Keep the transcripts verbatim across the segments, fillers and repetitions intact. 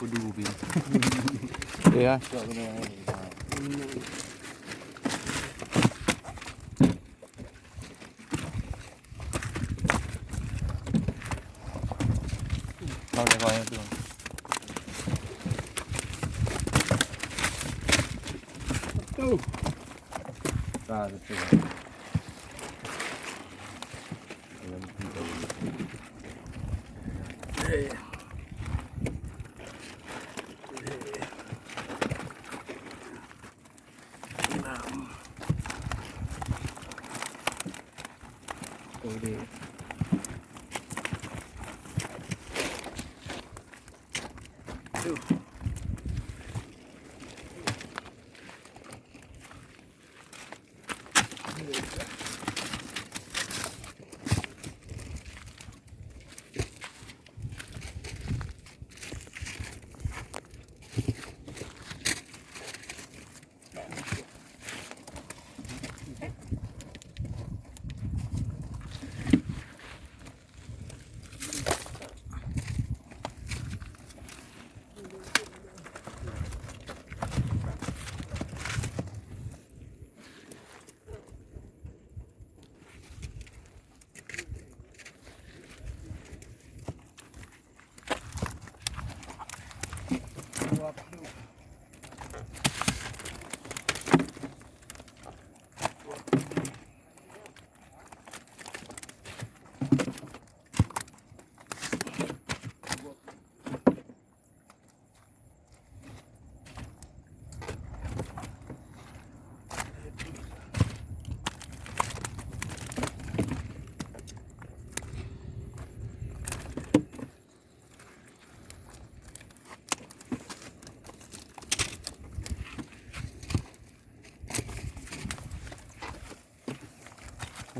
Kudu pih. Ya. Kau dah kau tu. Tu. Ka tu.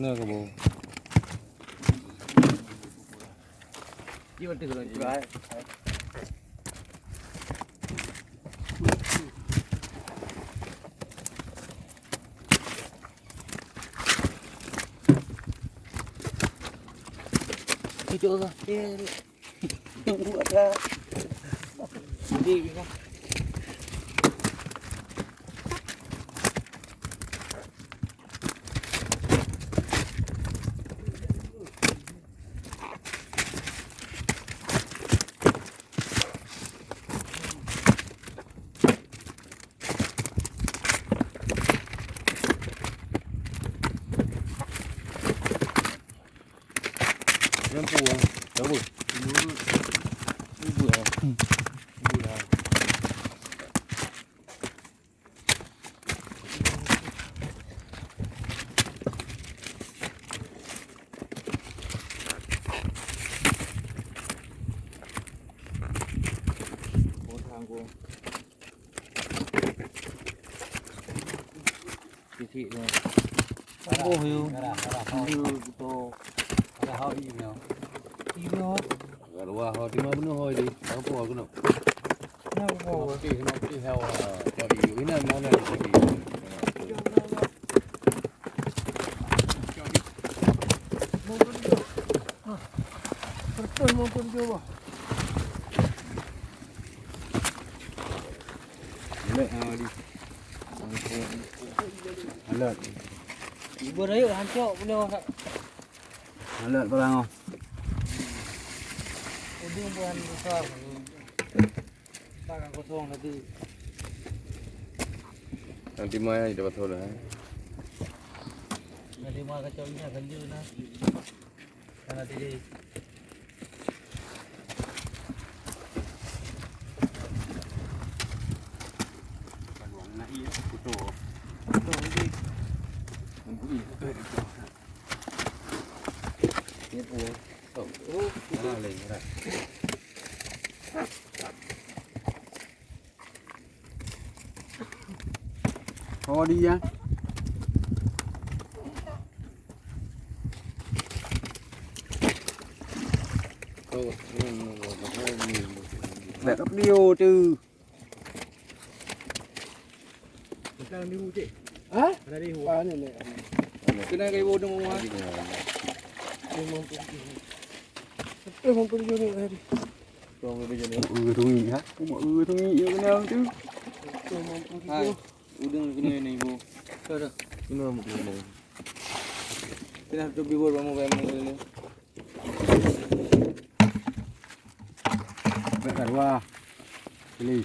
Mana kabu? Di mana tu? Cucuk ke? Buat dah. Jadi, Yang tua, tahu? Ibu, ibu, ah. Ibu, ah. Titik tu. Saboh yu. Yu gitu. Ada hau yu. Yu. Agak luar hau, di mana hau di? Apa hau kena? Nah, hau. Okey, okey, hau. Hau yu. Ini mana ni tadi? Terus maupun jauh. Boleh, ah, di. Alat. Ibu rayu hancok pulo. Alat perang, oh. Ujung bukan besar. Tangan kosong tadi. Nanti mai kita pasal dah, eh. Nanti mai kacau ni akan dia nah. Karena tadi. Oh, dia. Nak video tu. Bukan biru, cik. Ha? Ada di huwa. Ah, ni, ni. Kena kayu bodong rumah. Memang tu. Memang tu ni tadi. Urungi ha. Urungi urungi tu. Hai, udeng kena ni bu. Dah dah. Kena kena. Kena tu bibur kamu kayak mana ni. Baik kat luar. Pilih.